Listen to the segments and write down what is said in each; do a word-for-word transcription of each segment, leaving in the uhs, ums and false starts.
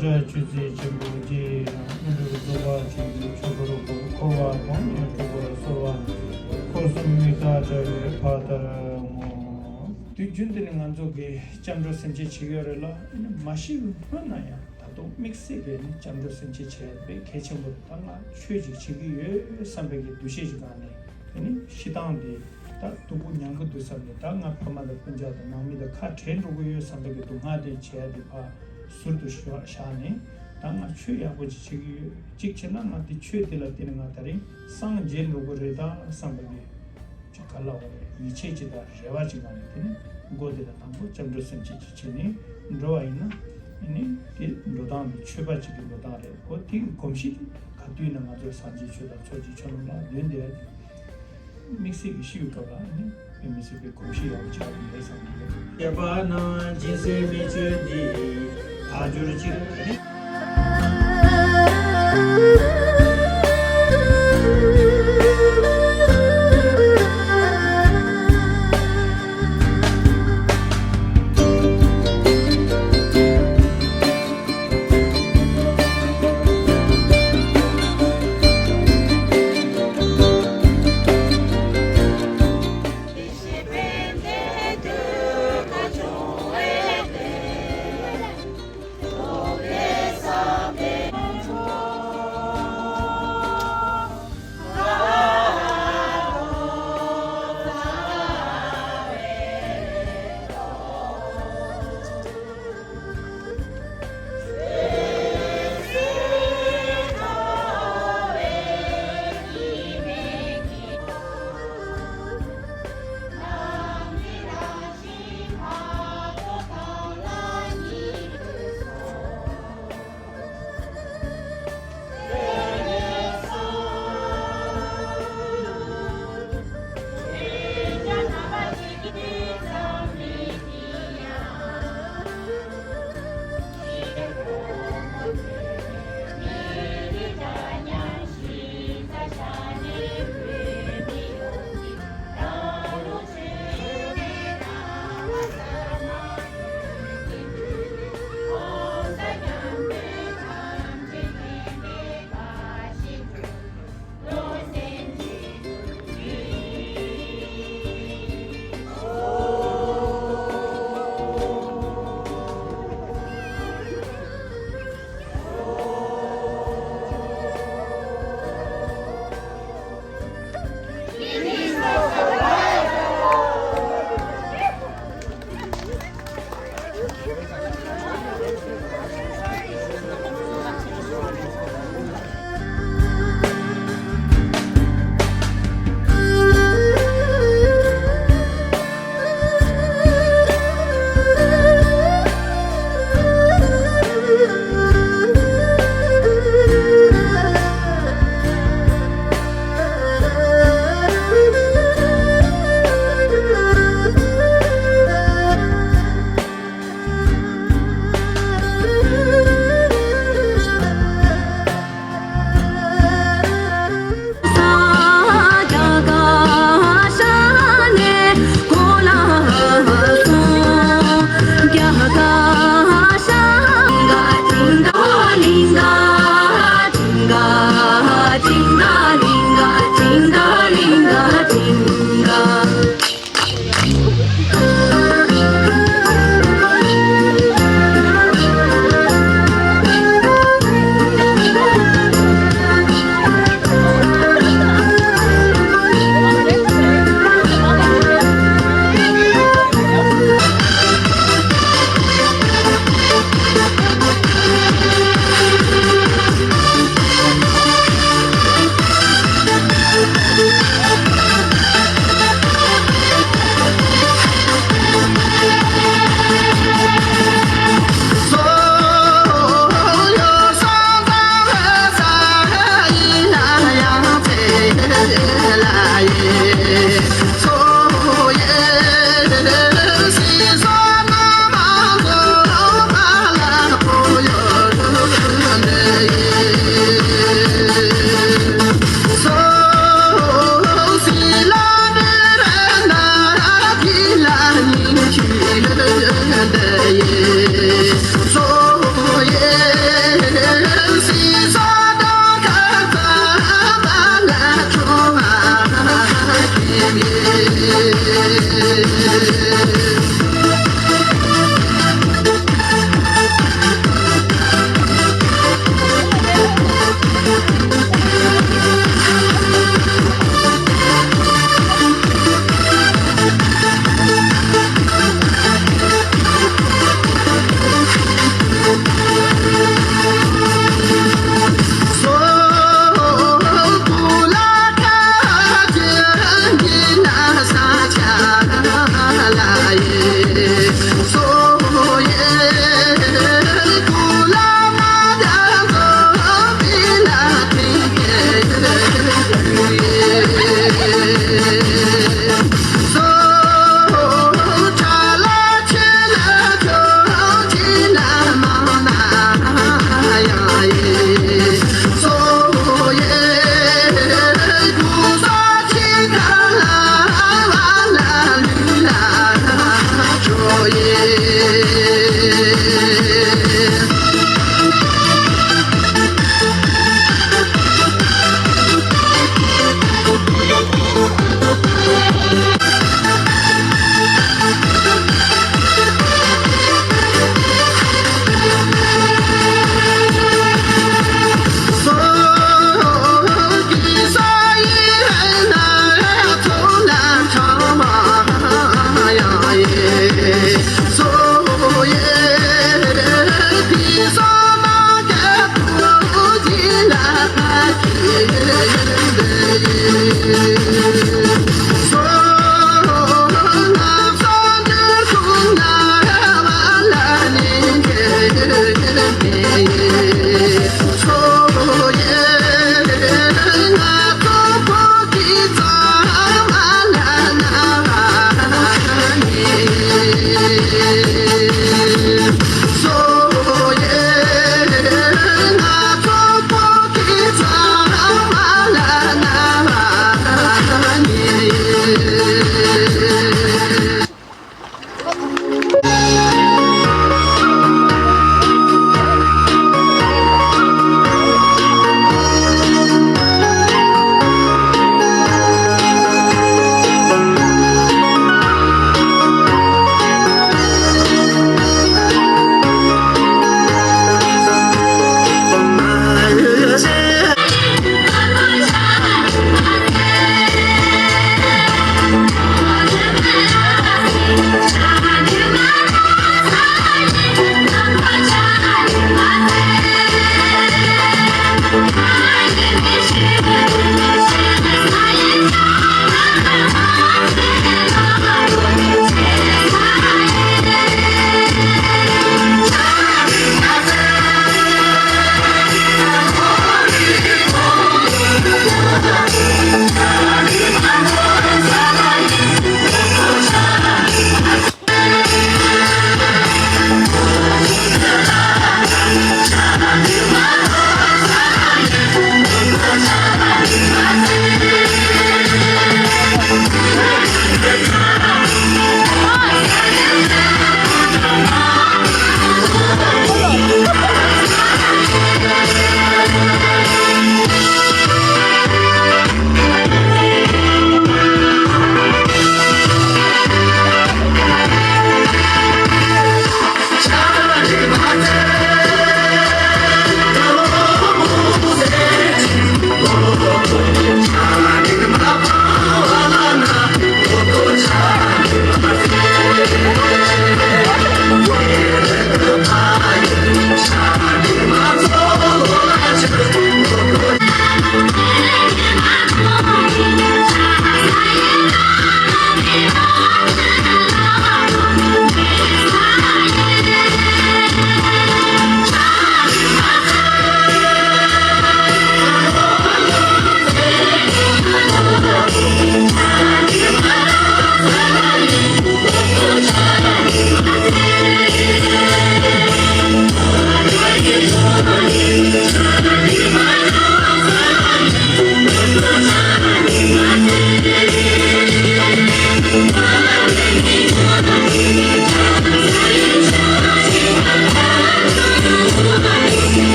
ཆོས་ཚུལ་ཆེན་པོ་འདི་ཡང་། དངོས་གྲུབ་རྫོགས་པ་ཆེན་པོའི་ཆོས་འཁོར་བསྐོར། འཁོར་བ་དོན་གཉིས་གྲོགས་པོར་གསོལ་བ། འཁོར་གསུམ་དམིགས་དང་བྲལ་བའི་ཕ་མཐར་བསྔོ། དུས་རྒྱུན་དུ་ནི་ང་ཚོ་གིས་སྐྱབས་འགྲོ་སེམས་བསྐྱེད་བྱེད་ཀྱི་ཡོད་རེད་ལ། མ་ཤི་བའི་སྔོན་ན་ཡང་ད་དུང་དམིགས་བསལ་གྱིས་ནི་སྐྱབས་འགྲོ་སེམས་བསྐྱེད་བྱེད་ཡ་དཔེ་གལ་ཆེན་པོ་རེད། ད་ང་ཆོས་ཅིག་བྱེད་ཀྱི་ཡོད་བསམ་པའི་གི་འདུ་ཤེས་ཅིག་སྒང་ནས། དེ་ནི་ཤི་སྟངས་དེ་ད་སྡུག་པོ་མྱང་གི་འདུག་བསམ་ནས། ད་ང་ཕ་མ་དང་སྤུན་ཀྱག་དང་ནང་མི་དང་ཁ་བྲལ་འགྲོ་གི་ཡོད་བསམ་པའི་གི་སྡུག་བསྔལ་དེ་བྱས་ཏེ་ཕར་ཟུར་དུ་བཞག་བཞག་ནས། ད་ང་ཆོས་ཡག་པོ་ཅིག་བྱེད་ཀྱི་ཡོད། གཅིག་བྱས་ན་ང་དེ་ཆོས་དེ་ལ་བརྟེན་ནས་ང་ད་རིང་སངས་རྒྱས་འགྲོ་གི་རེད་ད་བསམ་པའི་གི་ཅིག་ག་ལབ་དགོས་རེད། ཡིད་ཆེས་ཅིག་དང་རེ་བ་ཅིག་སྒང་ནས། དེ་ནི་མགོ་དེ་ལ་དང་པོ་སྐྱབས་འགྲོ་སེམས་བསྐྱེད་ཅིག་བྱས་ནས་འགྲོ་བ་ཡིན་ན། ཨ་ནི་དེ་འགྲོ་སྟངས་དེ་ཆོས་པ་ཅིག་གི་འགྲོ་སྟངས་རེད། འོ་དེ་གི་གོམས་གཤིས་དེ་ག་དུས་ནས་ང་ཚོ་སངས་རྒྱས་ཆོས་དང་ཚོགས་ཀྱི་མཆོག་རྣམས་ལ་འདུན་དེ། དམིགས་བསལ་གྱི་ཤི་བའི་སྐབས་ལ་ནི་དཔེ་མི་སྲིད་པའི་གོམས་གཤིས་ཡག་པོ་ཆགས་ཀྱི་རེད་བསམ་གྱི་ཡོད། སྐྱེས་པ་རྣམས་སྦྱིན་སྲེག་མི་མཆོད་འདི། དལ་འབྱོར་ཕྱིར།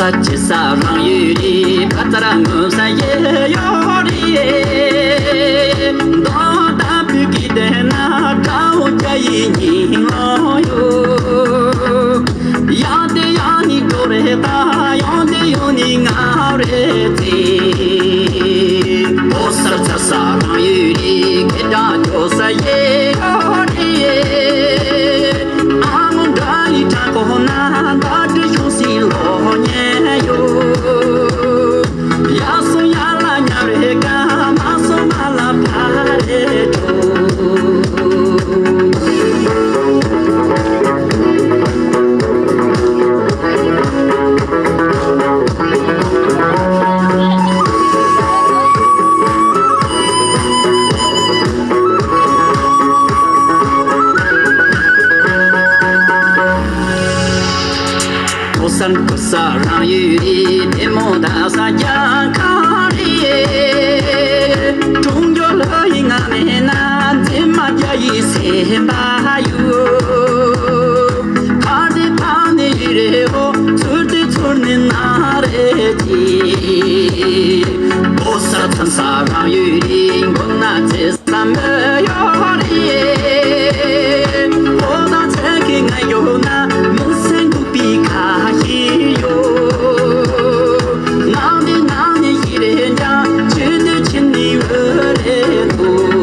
ཅི་ས་རང་ཡོད་རེད། ག་ཚར་ངོ་ས་ཡེ་ཡོད་རེད། མདོ་དམ་བུ་གི་དེ་ན་དགྲ་བོ་རྒྱ་ཡི་ཉིན་ལོ་ཡོད། ཡང་དེ་ཡང་ནི་དོ་རེ་ད་ཡང་དེ་ཡོང་ནི་ང་རེ་དེ། ལོ་སར་ཚ་ས་རང་ཡོད་རེད། སྐད་གྲགས་འཇོག་ས་ཡེ་ཡོད་རེད། ཨ་མོ་འདྲ་ཡི་གྲགས་གོ་ན་ད་དྲི་ཤོང་སི་ལོ་ཉན་ཡོད། ཡ་སོ་ཡ་ལ་ཉ་རེ་ག་མ་སོ་མ་ལ་ཕ་རེ་གྲོ། ཐོ་སན་ཁོ་ས་རང་ཡོད་རེད། དེ་མོ་ད་ས་རྒྱ་གང་རེད། གྲོང་ཁྱེར་ལ་ཡིན་ང་མེད་ན་འཛིན་མ་རྒྱ་ཡི་སེམས་པ་ཡོད། ཕ་དེ་ཕ་ནི་ཡི་རེད་ཨོ། ཚུར་དེ་ཚུར་ནི་ན་རེད་ཅི། ལོ་སར་ཚན་ས་རང་ཡོད་རེད། མགོ་ན་ཚེ་བསམ་ཡོད་རེད། ཨོ་ད་ཚེ་གི་ང་ཡོད་ན་མི་སེམས་འདུག་པའི་ཁ་ཞིག་ཡོད། ནང་དེ་ནང་ནས་ཤི་རེད་ཀྱང་ཆུ་དེ་ཆུ་ནི་འོད་རེད་འདུག་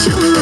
ལགས་སོ།